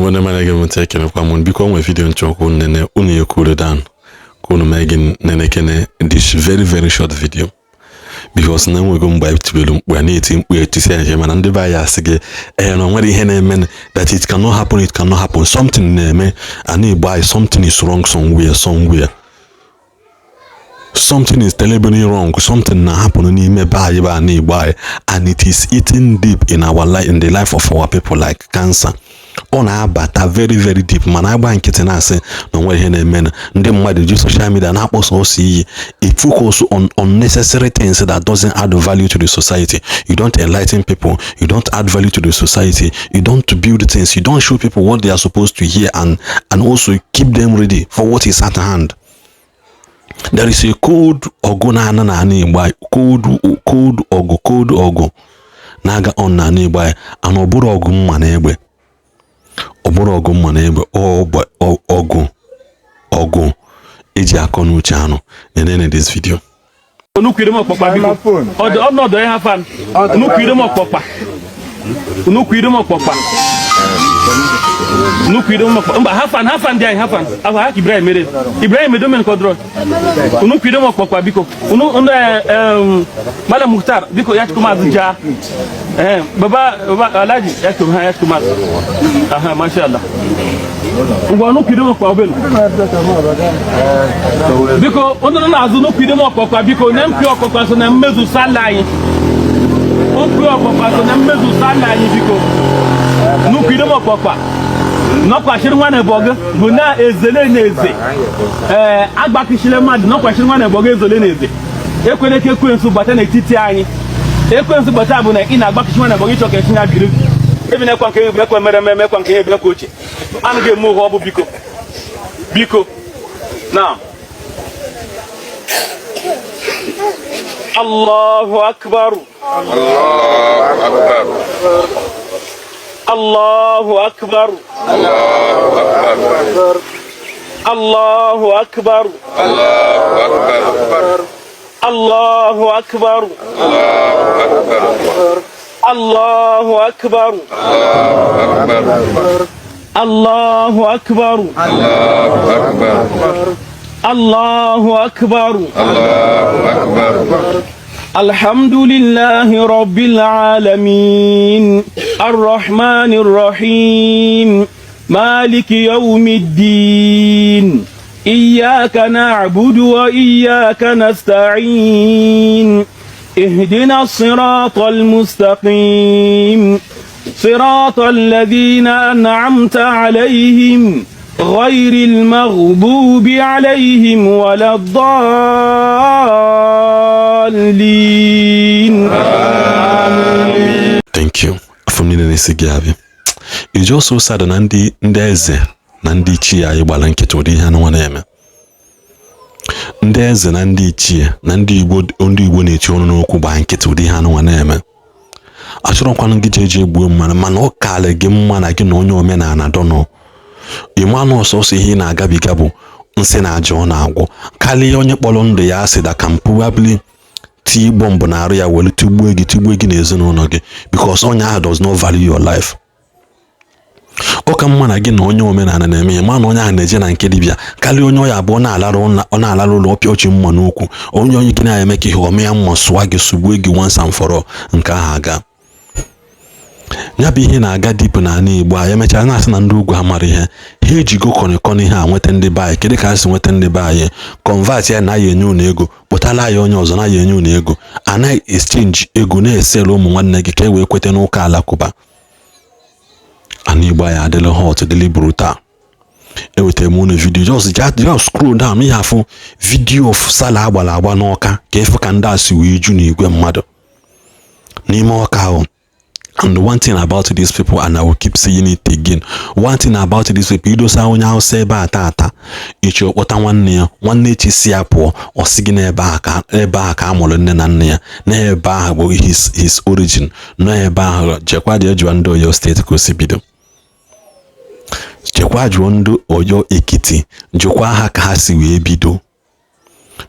Igbo ndị mara gị m ntị, ekenekwa m. Biko, nwee video nchọkwu nene unu ekwuru down ka unu mee gị nenekene this very very short video, because na enwego mgbe anyị tibelu mkpu a na-eti mkpu etisi ya, mana ndị be anyị asị gị ee na o nwere ihe na-eme, that it cannot happen, it cannot happen. Something na-eme ana Igbo anyị. Something is wrong somewhere, somewhere something is terribly wrong. Something na happen n'ime be anyị bụ ana Igbo anyị, and it is eating deep in our life, in the life of our people, like cancer. Ọ na-abata very very deep, mana agba nkịtị na-asị na onwere ihe na-eme. Ndị mmadụ ji social media na-akpọsa ọsọ iyi. It focus on unnecessary things that doesn't add value to the society. You don't enlighten people, you don't add value to the society, you don't build things, you don't show people what they are supposed to hear and also keep them ready for what is at hand. There is a cold ọgụ na-ana n'ala Igbo anyị, cold cold ọgụ, cold ọgụ na-aga on n'ala Igbo anyị, and ọ bụrụ ọgụ mma na egbe, ọ bụrụ ọgụ mma na egbe, ọgụ ọgụ eji akọ n'uche anụ. Nenene this video. Onukwiri m ọkpọkpa, biko. Ọnọdụ ya fan nukwiri m ọkpọkpa, nukwiri m ọkpọkpa, nukwiri m ọkpọkpa. Mba, ha fan, ha fan dị anyị, ha fan ahụ ha ka Ibrahim mere, Ibrahim edomen kọdrọ. Nukwiri m ọkpọkpa, biko. Unu Malam Muhtar, biko, ya chukwu maazị ja baba baba Alhaji ya chukwu ha, ya chukwu maazị aha. Masha Allah. Ngwa, nukwiri m ọkpọkpa obelu, biko. Ndị nọ n'azụ, nukwiri m ọkpọkpa, biko. Na mpi ọkpọkpa so na mmezu sala anyị, mpi ọkpọkpa so na mmezu sala anyị, biko. Nukwiri m ọkpọkpa nọkwachiri nwa na ebe bụ na ezele na eze ee agbakịchile mmadụ, nọkwachiri nwa na ebe ezole na eze. Ekwene ka ekwensu bata n'etiti anyị. Ekwensu bata bụ na ị na-agbakịchi nwa na ebe ịchọ ka etinye biri ebi na-ekwa nke ebe ekwe mere eme ekwa nke ebe ekwe ochie anaghị eme ụgha. Ọ bụ biko, biko na Allahu akbar, Allahu akbar, Allahu akbar, Allahu akbar, Allahu akbar, Allahu akbar, Allahu akbar. Alhamdulillahi rabbil alamin, arrahmanir rahim, maliki yawmiddin, iyyaka na'budu wa iyyaka nasta'in, اهدنا الصراط المستقيم، صراط الذين أنعمت عليهم، غير المغضوب عليهم ولا الضالين. Thank you. Afọ m niile na-esi gị abịa. It's just so sad na ndị eze na ndị ichie anyị gbara nkịtị ụdị ihe anụnwa na-eme. Ndị eze na ndị ichie na ndị Igbo na-eti ọnụ n'okwu gbaa nkịtị ụdị ihe anụnwa na-eme. Achọrọkwanụ gị jee gbuo mmadụ, mana ọ kalị gị mma na gị na onye omenala dọnọ ịma na ọsọsọ ihe ị na-agabiga bụ nsị na aja ọ na-agwọ, karịa onye kpọrọ ndụ ya asị that can probably tii bọmbụ na-arụ ya were tigbuo gị, tigbuo gị na ezinụlọ gị, because onye ahụ does not value your life. Ọ ka mma na gị na onye omenala na-eme ihe, ma na onye ahụ na-eje na nke dibịa, karịa onye ọya abụọ ọ na-alarụ ụlọ ọpịa ọchị mma n'ukwu, onye gị na-eme ka ihe ome ya mma sụwa gị, sụgbuo gị once and for all. Nke ahụ aga ya bụ ihe na-aga deep n'ala Igbo anyị. Emechara na-asị na ndị ugwu ha mara ihe ha ejigo kọnịkọnị ha nweta ndị be anyị. Kedu ka ha si nweta ndị be anyị? Convert ya na ya enye unu ego, kpụtala ya onye ọzọ na ya enye unu ego, anaghị exchange ego na-eselu ụmụ nwanne gị ka e wee kweta n'ụka alakụba. Ana Igbo anyị adịla hot, dịla brutal. Ewetara m unu video, just scroll down, ihe afụ video of sala agbara agba n'Ọka, ka efu ka ndị a si wee ju n'igwe mmadụ n'ime Ọka ahụ. And one thing about these people, and I will keep saying it again, one thing about these people, idosa onye Hausa ebe a tata, echi ọkpọta nwanne ya, nwanne echi si ya pụọ, ọ sị gị n'ebe a ka ebe a ka a mụrụ nne na nna ya, n'ebe ahụ bụ his origin, n'ebe ahụ. Jekwa jee jụọ ndị Oyo Steeti ka o si bido. Jekwa jụọ ndị Oyo Ekiti, jụkwa ha ka ha si wee bido.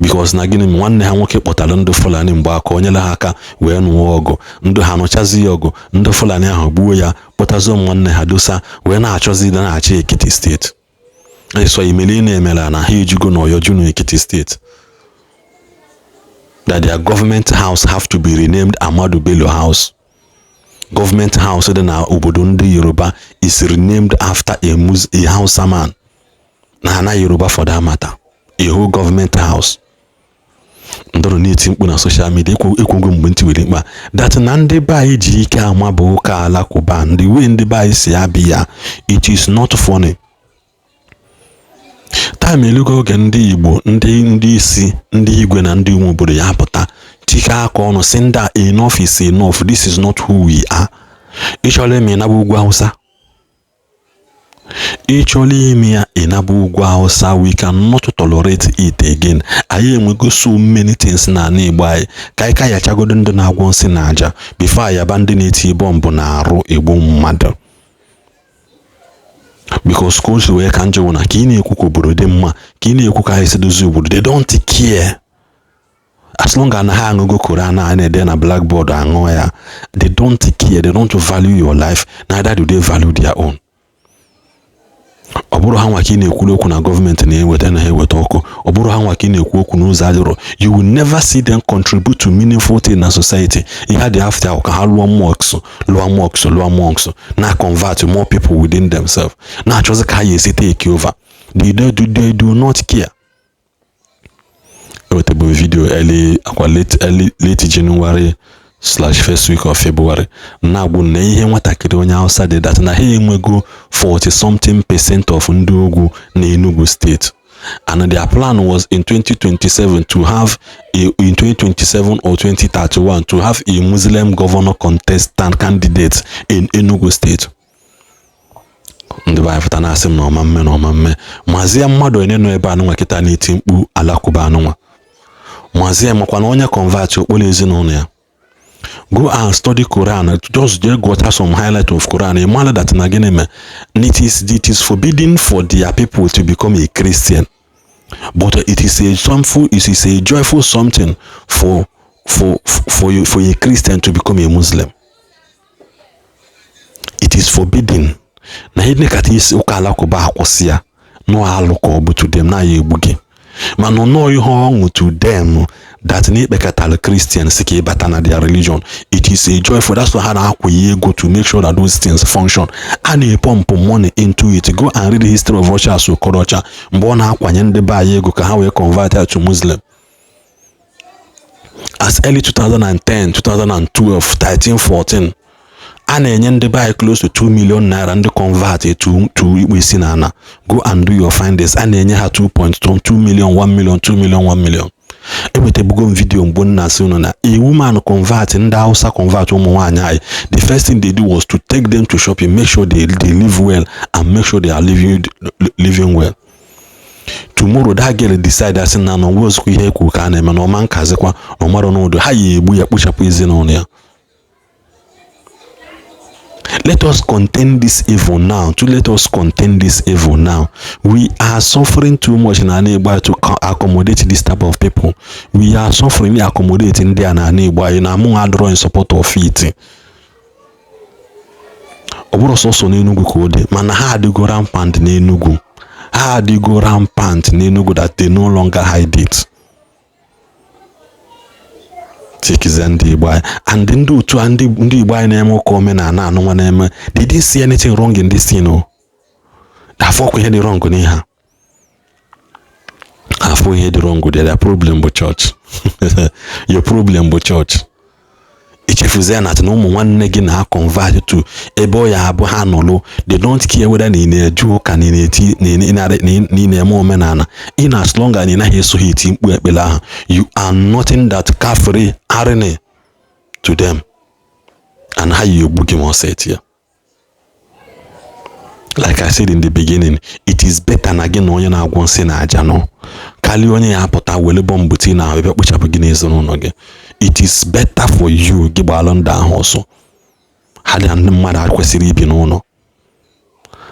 Because na gịnị? Nwanne ha nwoke kpọtara ndị Fulani mgbe aka o nyere ha aka wee nụọ ọgụ. Ndị ha nụchazi ya ọgụ, ndị Fulani ahụ gbuo ya, kpọtazi ụmụ nwanne ha dosa wee na-achọzi na-achị Ekiti Steeti. Eso imeli na-emela na ha ejugo n'Ọyọ ju n'Ekiti Steeti, that their government house have to be renamed Ahmadu Bello House. Government house dị na obodo ndị Yoruba is renamed after a Hausa man na ana Yoruba for that matter, a whole government house. Ndọrọ na-eti mkpu na social media, ekwugo mgbe ntị were mkpa that na ndị be anyị ji ike ama bụ ụka Alakụba. Ndị way ndị be anyị si abịa ya, it is not funny. Time elugo oge ndị Igbo, ndị isi, ndị igwe na ndị nwe obodo ya pụta tike aka ọnụ si ndị a, enough is enough. This is not who we are. Ịchọrọ ime ịnaba ugwu Hausa, ịchọrọ ime ya ịnaba ugwu Hausa. We cannot tolerate it again. Anyị enwego so many things na ala Igbo anyị ka anyị ka yachagodo ndị na-agwọ nsị na aja before ayaba ndị na-eti bọmbụ na-arụ egbu mmadụ, because ka o si wee ka njọ na ka ị na-ekwu ka obodo dị mma, ka ị na-ekwu ka anyị si dozie obodo, they don't care. As long as na ha aṅụgo Koran a na-ede na blackboard, aṅụọ ya, they don't care. They don't value your life, neither do they value their own. Ọ bụrụ ha nwa ka ị na-ekwuru okwu na gọọmenti na-eweta na ha eweta ọkụ, ọ bụrụ ha nwa ka ị na-ekwu okwu n'ụzọ adịrọ, you will never see them contribute to meaningful thing na society. Ihe dị after ka ha lụọ mosques, lụọ mosques, lụọ mosques, na convert more people within themselves, na-achọzi ka ha ya esi take over. They do not care. Ewetabu video early akwa late, early, late January/first week of February, na-agwụ na ihe nwatakịrị onye Hausa dị that na ha enwego 40 something percent of ndị ugwu na Enugu Steeti, and their plan was in 2027 to have a, in 2027 or 2031, to have a Muslim governor contestant candidate in Enugu State. Ndị be anyị pụta na-asị m na ọma mme na ọma mme. Mazie mmadụ onye nọ ebe anụnwa kịta na-eti mkpu Alakụba anụnwa, mazie makwa na onye convert okporo ezinụlọ ya. Go and study Quran. Just jee gụọcha some highlight of Quran, ị mara that na gịnị mee, it is forbidden for their people to become a Christian, but it is a joyful something for you, for a Christian to become a Muslim. It is forbidden na ihe kata isi ụka Alakụba akwụsị ya nọ alụ ka ọ bụ to them na ya egbu gị, mana nọọ ihe ọṅụ to them that na ikpekọtara Christian si ka ịbata na their religion. It is a joyful. That's why ha na-akwụnye ego to make sure that those things function. A na-epump money into it. Go and read the history of Rochas Okorocha mgbe ọ na-akwanye ndị be anyị ego ka ha wee convert ya to Muslim as early 2010, 2012, 13, 14. A na-enye ndị be anyị close to 2 million naira ndị convert to ikpu isi na ana. Go and do your findings. A na-enye ha 2.2 million, 1 million, 2 million, 1 million. Ewetabugo m video mgbe m na-asị unu na a woman convert, ndị Hausa convert ụmụ nwaanyị anyị, the first thing they do was to take them to shopping, make sure they live well and make sure they are living well. Tomorrow that girl decide, asị na na onwe ihe ekwu ka a na-eme na ọma nkazikwa na ọmara n'ụdọ ha ya egbu ya, kpochapụ ezinụlọ ya. Let us contain this evil now. To let us contain this evil now. We are suffering too much na ala Igbo to accommodate this type of people. We are suffering accommodate ndị a na ala Igbo anyị na mụ adọrọ in support of it. Ọ bụrụ sọsọ n'Enugu ka ọ dị, mana ha adịgo rampant n'Enugu. Ha adịgo rampant n'Enugu that they no longer hide it. Tikizie ndị Igbo anyị and ndị otu a, ndị Igbo anyị na-eme ụka omenala anụnwa na-eme, they didn't see anything wrong in this thing o. Afọkwa ihe dị wrong n'ihe a, afọ ihe dị wrong. Their problem bụ church. Your problem bụ church. Ichefuzie na na ụmụ nwanne gị na convert to ebe ọ ya abụ ha nọlụ. They don't care whether na ị na-eje ụka, na ị na-eti, na ị na-eme omenala. In as long as ị naghị eso ha eti mkpu ekpere ahụ, you are nothing that kafiri arịnị to them, and ha yi egbu gị ma ọsọ eti ya. Like I said in the beginning, it is better na gị na onye na-agwọ nsị na aja nọ karịa onye ya apụta were bọmbụ tii na ahụ ebe kpochapụ gị n'ezinụlọ gị. It is better for you gị gbalụ ndị ahụ ọsọ. Ha na ndị mmadụ ekwesịrị ibi n'ụlọ,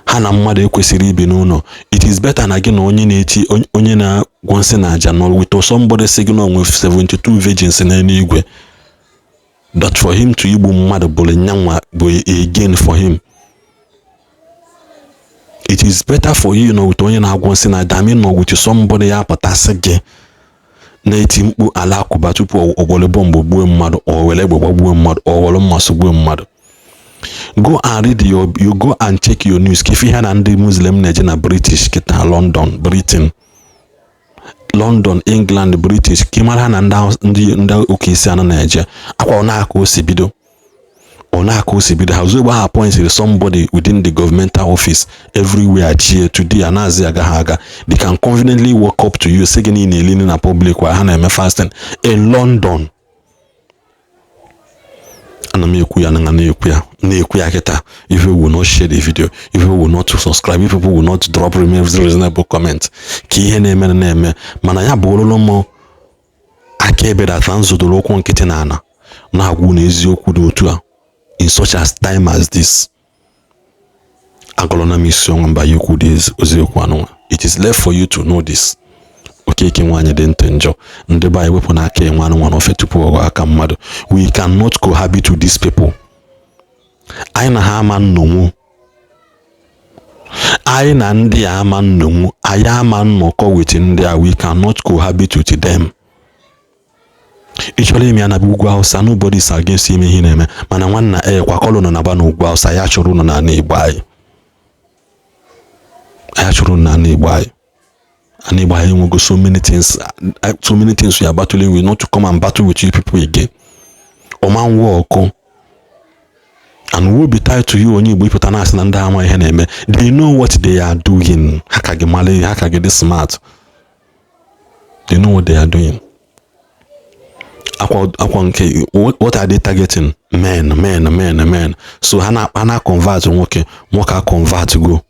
ha na mmadụ ekwesịrị ibi n'ụlọ. It is better na gị na onye na-eti, onye na Gwọ nsị na aja nọ with somebody sị gị na onwe 72 virgins n'eluigwe, that for him to igbu mmadụ bụrụ nyanwa bụ a gain for him. It is better for you nọ with onye na-agwọ nsị na than nọ with somebody ya pụtasị gị na-eti mkpu alakụba tupu o were bọmbụ gbuo mmadụ, o were egbe gbagbuo mmadụ, o were mma sụgbuo mmadụ. Go and read your, you go and check your news ka ife ihe na ndị Muslim na-eje na British kịta, London, Britain, London, England, British, ka ị mara ha na ndị ụka isi anọ na-eje akwa. Ọ na-aka o si bido, ọ na-aka o si bido. Ha ozugbo ha appointed somebody within the governmental office everywhere chie today, anaghịzi aga ha aga. They can confidently walk up to you, sị gị na ị na-eli nri na public while ha na-eme fasting in London. Ana m ekwu ya na na-ekwu ya, na-ekwu ya kịta. If you will not share the video, if you will not subscribe, if people will not drop reasonable comment ka ihe na-eme na-eme, mana ya bụ ololo m akaebe that na nzodoro ụkwụ nkịtị na ana na-agwụ na eziokwu dị otu a. In such as time as this, agọrọ na m isi ọnwa mba ya ikwu dị eziokwu anụnwa. It is left for you to know this. Okeke nwaanyị dị ntị njọ. Ndị be anyị, wepụ n'aka enwe anụnwa n'ofe tupu ọghọ aka mmadụ. We cannot cohabit with these people. Anyị na ha ama nnọnwu, anyị na ndị a ama nnọnwu, anyị ama nnọkọ with ndị a. We cannot cohabit with them. Ị chọrọ ime ya na ugwu Hausa, nobody is against ime ihe na-eme, mana nwanna, e kwakọlụ nọ na-agba n'ugwu Hausa ya chọrọ ụnụ n'ala Igbo anyị. Ya chọrọ ụnụ n'ala Igbo anyị. Ala Igbo anyị enwego so many things, so many things we are battling with, not to come and battle with you people again. Ọma nwa ọkụ and woe be tied to you, onye Igbo, ịpụta na-asị na ndị ama ihe na-eme. They know what they are doing. Ha ka gị mara ihe, ha ka gị dị smart. They know what they are doing. Akwa akwa nke, what are they targeting? Men, men, men, men. So ha na convert nwoke, nwoke a convert go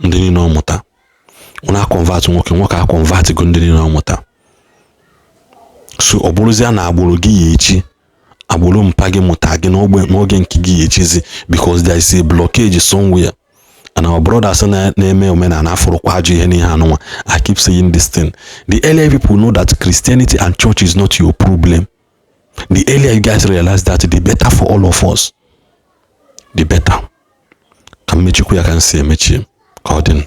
ndị niile ọ mụta. Ọ na convert nwoke, nwoke a convert go ndị niile ọ mụta. So ọ bụrụzie na agbụrụ gị ya echi, agbụrụ mpa gị mụta gị n'ogbe n'oge nke gị ya echizi, because there is a blockage somewhere. And our brothers na-eme omenala afụrụkwa ajọ ihe n'ihe anụnwa. I keep saying this thing: the earlier people know that Christianity and church is not your problem, the earlier you guys realize that, the better for all of us, the better. Ka mmechikwu ya ka m si emechi ka ọ dị.